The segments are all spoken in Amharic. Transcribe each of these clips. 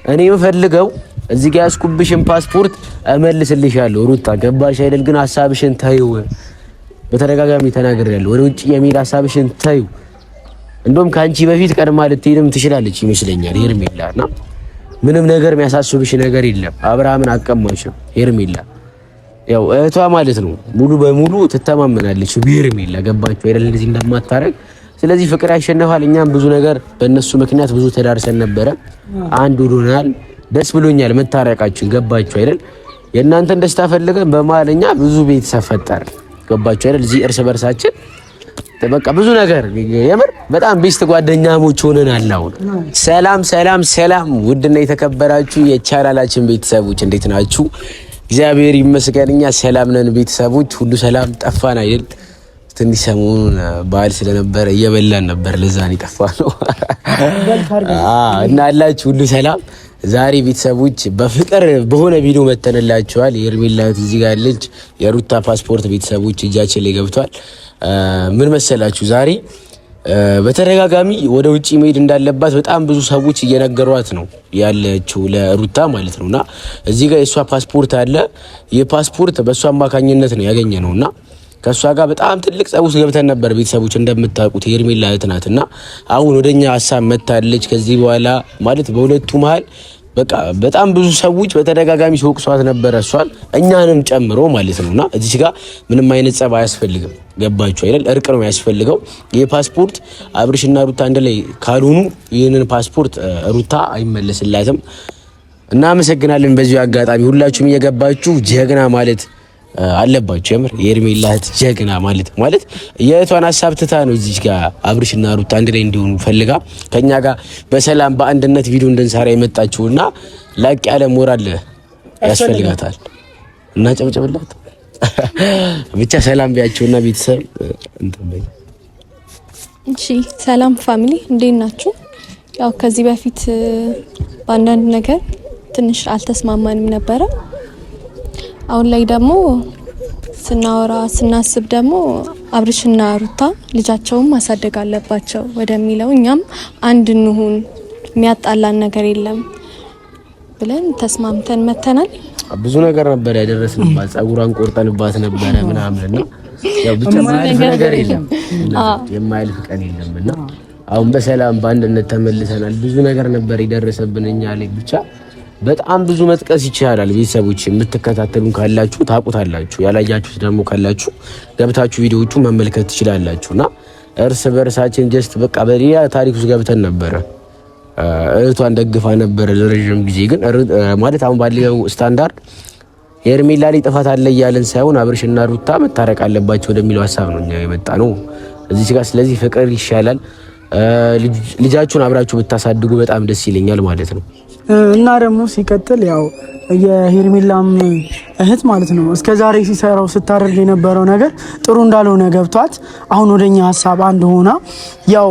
እኔ የምፈልገው እዚህ ጋር ያስኩብሽን ፓስፖርት እመልስልሻለሁ። ሩታ ገባሽ አይደል? ግን ሀሳብሽን ተይው። በተደጋጋሚ ተናግሬያለሁ። ወደ ውጭ የሚል ሀሳብሽን ተይው። እንደውም ከአንቺ በፊት ቀድማ ልትሄድም ትችላለች ይመስለኛል ሄርሜላ እና ምንም ነገር የሚያሳስብሽ ነገር የለም። አብርሃምን አቀማሽም ሄርሜላ ያው እህቷ ማለት ነው። ሙሉ በሙሉ ትተማመናለች ሄርሜላ። ገባችሁ አይደል? እንደዚህ እንደማታረግ። ስለዚህ ፍቅር ያሸንፋል። እኛም ብዙ ነገር በእነሱ ምክንያት ብዙ ተዳርሰን ነበረ። አንድ ሆነናል። ደስ ብሎኛል መታረቃችን። ገባችሁ አይደል? የእናንተን ደስታ ፈልገን በመሀል እኛ ብዙ ቤተሰብ ፈጠር። ገባችሁ አይደል? እዚህ እርስ በርሳችን በቃ ብዙ ነገር የምር በጣም best ጓደኛሞች ሆነናል። አሁን ሰላም ሰላም ሰላም! ውድና የተከበራችሁ የቻናላችን ቤተሰቦች እንዴት ናችሁ? እግዚአብሔር ይመስገን እኛ ሰላም ነን። ቤተሰቦች ሁሉ ሰላም። ጠፋን አይደል? ትንሽ ሰሞኑን በዓል ስለነበረ እየበላን ነበር፣ ለዛ ነው የጠፋነው እና አላችሁ ሁሉ ሰላም። ዛሬ ቤተሰቦች በፍቅር በሆነ ቪዲዮ መተንላችኋል። የሄርሜላ እዚህ ጋር ያለች የሩታ ፓስፖርት ቤተሰቦች እጃችን ላይ ገብቷል። ምን መሰላችሁ ዛሬ በተደጋጋሚ ወደ ውጭ መሄድ እንዳለባት በጣም ብዙ ሰዎች እየነገሯት ነው ያለችው ለሩታ ማለት ነው። እና እዚህ ጋር የእሷ ፓስፖርት አለ። ይህ ፓስፖርት በእሷ አማካኝነት ነው ያገኘ ነው እና ከእሷ ጋር በጣም ትልቅ ጸብ ውስጥ ገብተን ነበር። ቤተሰቦች እንደምታውቁት የሄርሜላ እህት ናት እና አሁን ወደኛ ሀሳብ መታለች። ከዚህ በኋላ ማለት በሁለቱ መሀል በቃ በጣም ብዙ ሰዎች በተደጋጋሚ ሲወቅሷት ነበረ፣ እሷን እኛንም ጨምሮ ማለት ነው። እና እዚህ ጋር ምንም አይነት ጸብ አያስፈልግም። ገባችሁ አይደል? እርቅ ነው ያስፈልገው። ይህ ፓስፖርት አብርሽና ሩታ አንድ ላይ ካልሆኑ ይህንን ፓስፖርት ሩታ አይመለስላትም። እናመሰግናለን። በዚሁ አጋጣሚ ሁላችሁም እየገባችሁ ጀግና ማለት አለባችሁ። የምር የሄርሜላ እህት ጀግና ማለት ማለት የእህቷን ሀሳብ ትታ ነው እዚህ ጋር አብርሽና ሩታ አንድ ላይ እንዲሆኑ ፈልጋ ከኛ ጋር በሰላም በአንድነት ቪዲዮ እንድንሰራ የመጣችውና ላቅ ያለ ሞራል ያስፈልጋታል። እና ጨብጨብላት ብቻ ሰላም ቢያቸውና ቤተሰብ እንትን በይ። እሺ ሰላም family እንዴት ናችሁ? ያው ከዚህ በፊት በአንዳንድ ነገር ትንሽ አልተስማማንም ነበረ። አሁን ላይ ደግሞ ስናወራ ስናስብ ደግሞ አብርሽና ሩታ ልጃቸውን ማሳደግ አለባቸው ወደሚለው እኛም አንድ እንሁን፣ የሚያጣላን ነገር የለም ብለን ተስማምተን መተናል። ብዙ ነገር ነበር ያደረስንባት፣ ጸጉሯን ቆርጠንባት ነበረ ምናምን እና ያው ብቻ የማያልፍ ነገር የለም፣ የማያልፍ ቀን የለም እና አሁን በሰላም በአንድነት ተመልሰናል። ብዙ ነገር ነበር የደረሰብን እኛ ላይ ብቻ በጣም ብዙ መጥቀስ ይቻላል። ቤተሰቦች የምትከታተሉን ካላችሁ ታውቁታላችሁ፣ ያላያችሁት ደግሞ ካላችሁ ገብታችሁ ቪዲዮዎቹ መመልከት ትችላላችሁ። እና እርስ በእርሳችን just በቃ በሌላ ታሪክ ውስጥ ገብተን ነበረ። እህቷን ደግፋ ነበረ ለረዥም ጊዜ። ግን ማለት አሁን ባለው ስታንዳርድ ሄርሜላ ላይ ጥፋት አለ እያለን ሳይሆን አብርሽና ሩታ መታረቅ አለባቸው ወደሚለው ሀሳብ ነው እኛ የመጣ ነው እዚህ ጋር። ስለዚህ ፍቅር ይሻላል። ልጃችሁን አብራችሁ ብታሳድጉ በጣም ደስ ይለኛል ማለት ነው። እና ደግሞ ሲቀጥል ያው የሄርሜላም እህት ማለት ነው እስከ ዛሬ ሲሰራው ስታደርግ የነበረው ነገር ጥሩ እንዳልሆነ ገብቷት አሁን ወደኛ ሀሳብ አንድ ሆና ያው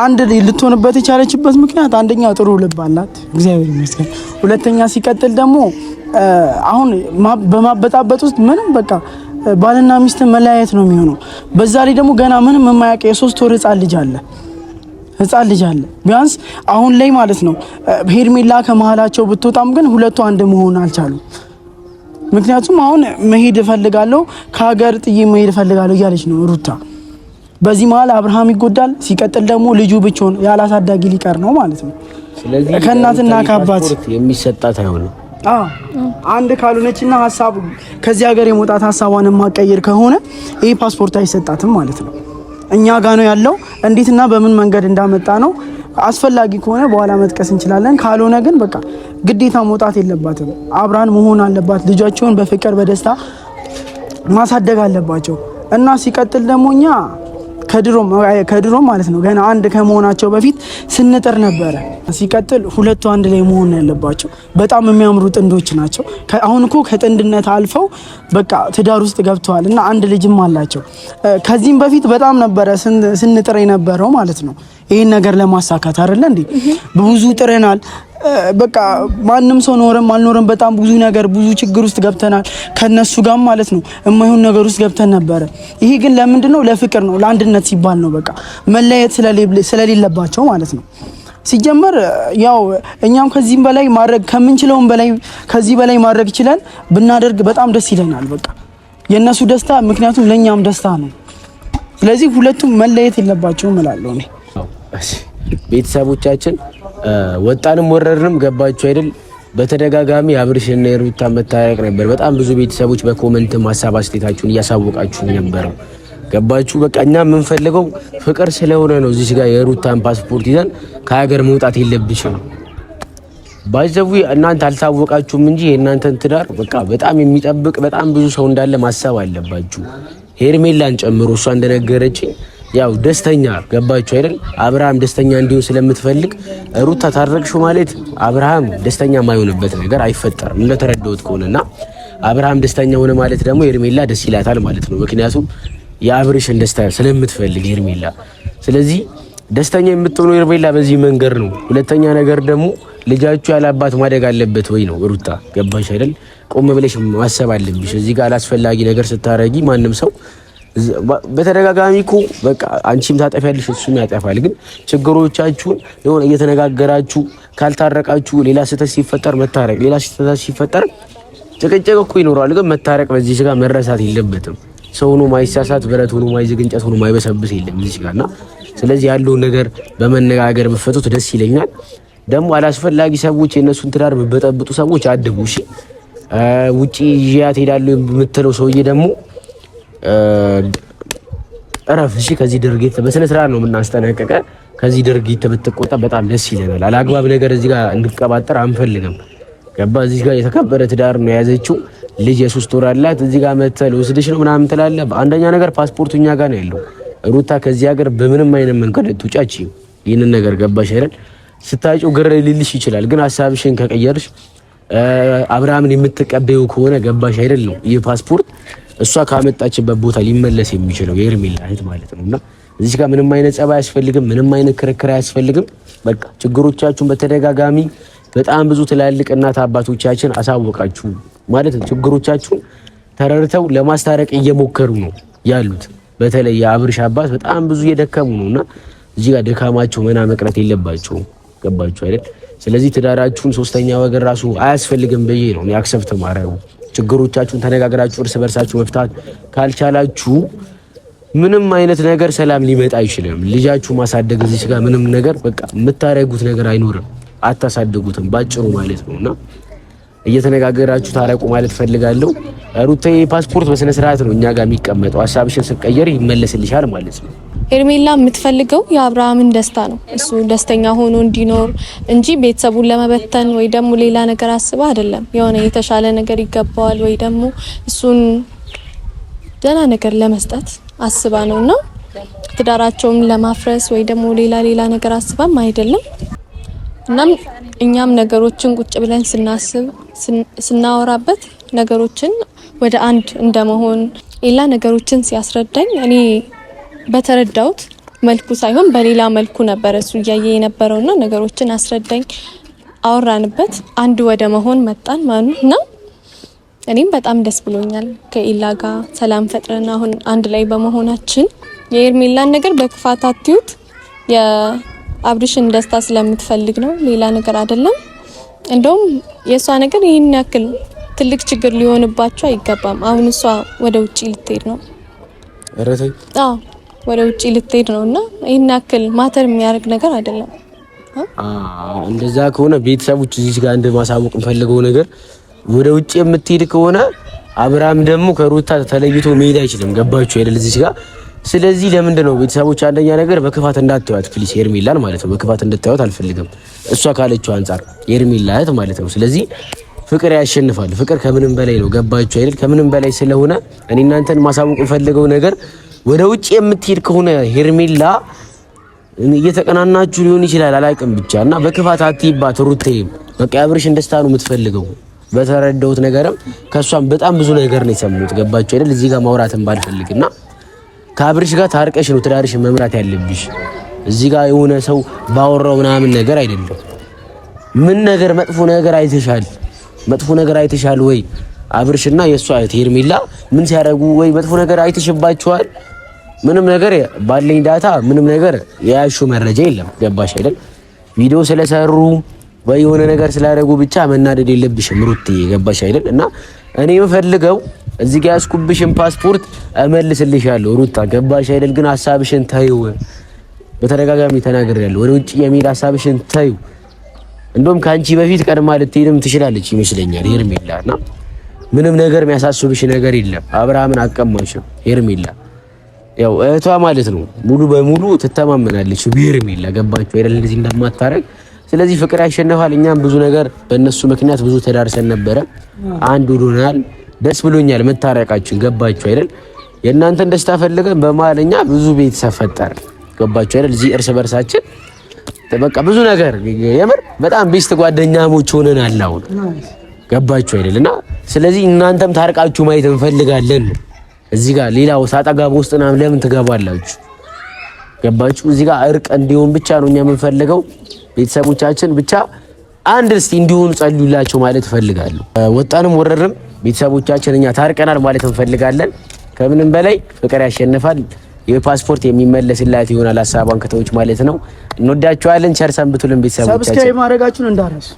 አንድ ልትሆንበት የቻለችበት ምክንያት አንደኛ ጥሩ ልብ አላት፣ እግዚአብሔር ይመስገን። ሁለተኛ ሲቀጥል ደግሞ አሁን በማበጣበጥ ውስጥ ምንም በቃ ባልና ሚስት መለያየት ነው የሚሆነው። በዛ ላይ ደግሞ ገና ምንም የማያውቅ የ3 ወር ህፃን ልጅ አለ ህፃን ልጅ አለ። ቢያንስ አሁን ላይ ማለት ነው ሄርሜላ ከመሀላቸው ብትወጣም ግን ሁለቱ አንድ መሆን አልቻሉም። ምክንያቱም አሁን መሄድ እፈልጋለሁ ከሀገር ጥዬ መሄድ እፈልጋለሁ እያለች ነው ሩታ። በዚህ መሀል አብርሃም ይጎዳል። ሲቀጥል ደግሞ ልጁ ብቻውን ያላሳዳጊ ሊቀር ነው ማለት ነው። ስለዚህ ከእናትና ከአባት የሚሰጣት አይሆንም። አንድ ካልሆነችና ሀሳብ ከዚህ ሀገር የመውጣት ሀሳቧን የማቀየር ከሆነ ይህ ፓስፖርት አይሰጣትም ማለት ነው። እኛ ጋ ነው ያለው። እንዴትና በምን መንገድ እንዳመጣ ነው አስፈላጊ ከሆነ በኋላ መጥቀስ እንችላለን። ካልሆነ ግን በቃ ግዴታ መውጣት የለባትም። አብራን መሆን አለባት። ልጃቸውን በፍቅር በደስታ ማሳደግ አለባቸው እና ሲቀጥል ደግሞ እኛ ከድሮም ማለት ነው ገና አንድ ከመሆናቸው በፊት ስንጥር ነበረ። ሲቀጥል ሁለቱ አንድ ላይ መሆን ያለባቸው በጣም የሚያምሩ ጥንዶች ናቸው። አሁን እኮ ከጥንድነት አልፈው በቃ ትዳር ውስጥ ገብተዋል እና አንድ ልጅም አላቸው። ከዚህም በፊት በጣም ነበረ ስንጥር የነበረው ማለት ነው ይህን ነገር ለማሳካት አይደለ እንዴ? ብዙ ጥረናል። በቃ ማንም ሰው ኖረም አልኖረም በጣም ብዙ ነገር ብዙ ችግር ውስጥ ገብተናል። ከነሱ ጋር ማለት ነው የማይሆን ነገር ውስጥ ገብተን ነበረ። ይሄ ግን ለምንድን ነው? ለፍቅር ነው፣ ለአንድነት ሲባል ነው። በቃ መለየት ስለሌለባቸው ማለት ነው። ሲጀመር ያው እኛም ከዚህም በላይ ማድረግ ከምንችለውም በላይ ከዚህ በላይ ማድረግ ይችላል ብናደርግ በጣም ደስ ይለናል። በቃ የእነሱ ደስታ ምክንያቱም ለእኛም ደስታ ነው። ስለዚህ ሁለቱም መለየት የለባቸውም እላለሁ እኔ። ቤተሰቦቻችን ወጣንም ወረድንም ገባችሁ አይደል? በተደጋጋሚ አብርሽና የሩታ መታረቅ ነበር። በጣም ብዙ ቤተሰቦች በ comment ም ሀሳብ አስተያየታችሁን እያሳወቃችሁ ነበረው። ገባችሁ? በቃ እኛ የምንፈልገው ፍቅር ስለሆነ ነው። እዚህ ጋር የሩታን ፓስፖርት ይዘን ከሀገር መውጣት የለብሽም። ባይዘው እናንተ አልታወቃችሁም እንጂ የእናንተን ትዳር በቃ በጣም የሚጠብቅ በጣም ብዙ ሰው እንዳለ ማሰብ አለባችሁ። ሄርሜላን ጨምሮ እሷ እንደነገረችኝ ያው ደስተኛ ገባችሁ አይደል? አብርሃም ደስተኛ እንዲሆን ስለምትፈልግ ሩታ ታረቅሽው ማለት አብርሃም ደስተኛ የማይሆንበት ነገር አይፈጠርም እንደተረዳሁት ከሆነና አብርሃም ደስተኛ ሆነ ማለት ደግሞ ሄርሜላ ደስ ይላታል ማለት ነው። ምክንያቱም የአብርሽን ደስታ ስለምትፈልግ ሄርሜላ። ስለዚህ ደስተኛ የምትሆነው ሄርሜላ በዚህ መንገድ ነው። ሁለተኛ ነገር ደግሞ ልጃችሁ ያለ አባት ማደግ አለበት ወይ ነው ሩታ። ገባሽ አይደል? ቆም ብለሽ ማሰብ አለብሽ። እዚህ ጋር አላስፈላጊ ነገር ስታረጊ ማንም ሰው በተደጋጋሚ እኮ በቃ አንቺም ታጠፊያለሽ እሱም ያጠፋል። ግን ችግሮቻችሁን የሆነ እየተነጋገራችሁ ካልታረቃችሁ ሌላ ስህተት ሲፈጠር መታረቅ፣ ሌላ ስህተት ሲፈጠር ጭቅጭቅ እኮ ይኖረዋል። ግን መታረቅ በዚህ ጋር መረሳት የለበትም። ሰው ሆኖ ማይሳሳት ብረት ሆኖ ማይዝግ እንጨት ሆኖ ማይበሰብስ የለም እዚህ ጋር እና ስለዚህ ያለውን ነገር በመነጋገር ብፈቱት ደስ ይለኛል። ደግሞ አላስፈላጊ ሰዎች የእነሱን ትዳር በጠብጡ ሰዎች አድቡ። እሺ ውጪ ይዣት እሄዳለሁ የምትለው ሰውዬ ደግሞ እረፍ። እሺ ከዚህ ድርጊት በስነ ስርዓት ነው የምናስጠነቀቀ። ከዚህ ድርጊት ብትቆጠብ በጣም ደስ ይለናል። አላግባብ ነገር እዚህ ጋር እንድቀባጠር አንፈልግም። ገባ? እዚህ ጋር የተከበረ ትዳር ነው የያዘችው ልጅ የ3 ወር አላት። እዚህ ጋር መተህ ልወስድሽ ነው ምናምን ትላለህ። አንደኛ ነገር ፓስፖርቱ እኛ ጋር ነው ያለው። ሩታ ከዚህ ሀገር በምንም አይነት መንገድ ትውጫች። ይህንን ነገር ገባሽ አይደል? ስታጪው ግር ሊልሽ ይችላል። ግን ሀሳብሽን ከቀየርሽ አብርሃምን የምትቀበይው ከሆነ ገባሽ አይደል ነው ይህ ፓስፖርት እሷ ካመጣችበት ቦታ ሊመለስ የሚችለው የሄርሜላ እህት ማለት ነው። እና እዚህ ጋር ምንም አይነት ጸብ አያስፈልግም። ምንም አይነት ክርክር አያስፈልግም። በቃ ችግሮቻችሁን በተደጋጋሚ በጣም ብዙ ትላልቅ እናት አባቶቻችን አሳወቃችሁ ማለት ነው። ችግሮቻችሁን ተረድተው ለማስታረቅ እየሞከሩ ነው ያሉት። በተለይ የአብርሽ አባት በጣም ብዙ እየደከሙ ነው እና እዚህ ጋር ድካማቸው መና መቅረት የለባቸውም። ገባችሁ አይደል? ስለዚህ ትዳራችሁን ሶስተኛ ወገን ራሱ አያስፈልግም ብዬ ነው accept ማድረጉ። ችግሮቻችሁን ተነጋግራችሁ እርስ በርሳችሁ መፍታት ካልቻላችሁ ምንም አይነት ነገር ሰላም ሊመጣ አይችልም። ልጃችሁ ማሳደግ እዚህ ጋር ምንም ነገር በቃ የምታደርጉት ነገር አይኖርም። አታሳድጉትም ባጭሩ ማለት ነው። እና እየተነጋገራችሁ ታረቁ ማለት ፈልጋለሁ። ሩቴ ፓስፖርት በስነ ስርዓት ነው እኛ ጋር የሚቀመጠው። ሀሳብሽን ስትቀየር ይመለስልሻል ማለት ነው። ሄርሜላ የምትፈልገው የአብርሃምን ደስታ ነው። እሱ ደስተኛ ሆኖ እንዲኖር እንጂ ቤተሰቡን ለመበተን ወይ ደግሞ ሌላ ነገር አስባ አይደለም። የሆነ የተሻለ ነገር ይገባዋል ወይ ደግሞ እሱን ደህና ነገር ለመስጠት አስባ ነውና ትዳራቸውን ለማፍረስ ወይ ደግሞ ሌላ ሌላ ነገር አስባም አይደለም። እናም እኛም ነገሮችን ቁጭ ብለን ስናስብ ስናወራበት ነገሮችን ወደ አንድ እንደመሆን ሌላ ነገሮችን ሲያስረዳኝ እኔ በተረዳሁት መልኩ ሳይሆን በሌላ መልኩ ነበር እሱ እያየ የነበረውና ነገሮችን አስረዳኝ፣ አወራንበት፣ አንድ ወደ መሆን መጣን ማለት ነው። እኔም በጣም ደስ ብሎኛል ከኢላ ጋር ሰላም ፈጥረን አሁን አንድ ላይ በመሆናችን። የኤርሜላን ነገር በክፋት አትዩት። አብርሽን ደስታ ስለምትፈልግ ነው፣ ሌላ ነገር አይደለም። እንደውም የእሷ ነገር ይህን ያክል ትልቅ ችግር ሊሆንባቸው አይገባም። አሁን እሷ ወደ ውጪ ልትሄድ ነው። አዎ ወደ ውጪ ልትሄድ ነው እና ይህን ያክል matter የሚያደርግ ነገር አይደለም። እንደዛ ከሆነ ቤተሰቦች እዚህ ጋር እንደ ማሳወቅ እንፈልገው ነገር ወደ ውጪ የምትሄድ ከሆነ አብርሃም ደግሞ ከሩታ ተለይቶ መሄድ አይችልም። ገባችሁ አይደል? እዚህ ጋር ስለዚህ ለምንድን ነው ቤተሰቦች፣ አንደኛ ነገር በክፋት እንዳታዩት please፣ ሄርሜላን ማለት ነው። በክፋት እንድታዩት አልፈልግም፣ እሷ ካለችው አንጻር ሄርሜላ እህት ማለት ነው። ስለዚህ ፍቅር ያሸንፋል። ፍቅር ከምንም በላይ ነው። ገባችሁ አይደል? ከምንም በላይ ስለሆነ እኔ እናንተን ማሳወቅ የምፈልገው ነገር ወደ ውጭ የምትሄድ ከሆነ ሄርሜላ እየተቀናናችሁ ሊሆን ይችላል፣ አላውቅም ብቻ እና በክፋት አትይባት። ሩቴ በቃ የአብርሽን ደስታ ነው የምትፈልገው። በተረዳሁት ነገርም ከእሷም በጣም ብዙ ነገር ነው የሰሙት። ገባችሁ አይደል? እዚህ ጋር ማውራትን ባልፈልግና ከአብርሽ ጋር ታርቀሽ ነው ትዳርሽን መምራት ያለብሽ። እዚህ ጋር የሆነ ሰው ባወራው ምናምን ነገር አይደለም። ምን ነገር መጥፎ ነገር አይተሻል? መጥፎ ነገር አይተሻል ወይ? አብርሽና የእሷ እህት ሄርሜላ ምን ሲያደርጉ ወይ መጥፎ ነገር አይተሽባቸዋል? ምንም ነገር ባለኝ data ምንም ነገር የያሹ መረጃ የለም። ገባሽ አይደል? ቪዲዮ ስለሰሩ ወይ የሆነ ነገር ስላደረጉ ብቻ መናደድ የለብሽም ሩትዬ፣ ገባሽ አይደል? እና እኔ የምፈልገው እዚህ ጋር ያዝኩብሽን ፓስፖርት እመልስልሻለሁ ሩታ፣ ገባሽ አይደል? ግን ሀሳብሽን ተይው። በተደጋጋሚ ተናግሬያለሁ። ወደ ውጭ የሚሄድ ሀሳብሽን ተይው። እንደውም ከአንቺ በፊት ቀድማ ልትሄድም ትችላለች ይመስለኛል ሄርሜላ። እና ምንም ነገር የሚያሳስብሽ ነገር የለም። አብርሃምን አቀማሽም ሄርሜላ፣ ያው እህቷ ማለት ነው። ሙሉ በሙሉ ትተማመናለች ሄርሜላ። ገባችሁ አይደል? እንደዚህ እንደማታረግ። ስለዚህ ፍቅር ያሸንፋል። እኛም ብዙ ነገር በእነሱ ምክንያት ብዙ ተዳርሰን ነበረ። አንድ ሆነናል። ደስ ብሎኛል መታረቃችን። ገባችሁ አይደል? የእናንተን ደስታ ፈልገን በመሀል እኛ ብዙ ቤተሰብ ፈጠርን። ገባችሁ አይደል? እዚህ እርስ በርሳችን በቃ ብዙ ነገር የምር በጣም best ጓደኛሞች ሆነናል አሁን። ገባችሁ አይደል? እና ስለዚህ እናንተም ታርቃችሁ ማየት እንፈልጋለን። እዚህ ጋር ሌላው ሳጠጋብ ውስጥ ምናምን ለምን ትገባላችሁ? ገባችሁ? እዚህ ጋር እርቅ እንዲሆን ብቻ ነው እኛ የምንፈልገው። ቤተሰቦቻችን ብቻ አንድ እስቲ እንዲሆኑ ጸልዩላቸው ማለት እፈልጋለሁ። ወጣንም ወረድንም ቤተሰቦቻችን እኛ ታርቀናል ማለት እንፈልጋለን። ከምንም በላይ ፍቅር ያሸንፋል። የፓስፖርት የሚመለስላት ይሆናል ሀሳቧን ከተዎች ማለት ነው። እንወዳችኋለን። ቸር ሰንብቱልን ቤተሰቦቻችን። subscribe ማድረጋችሁን እንዳትረሱ።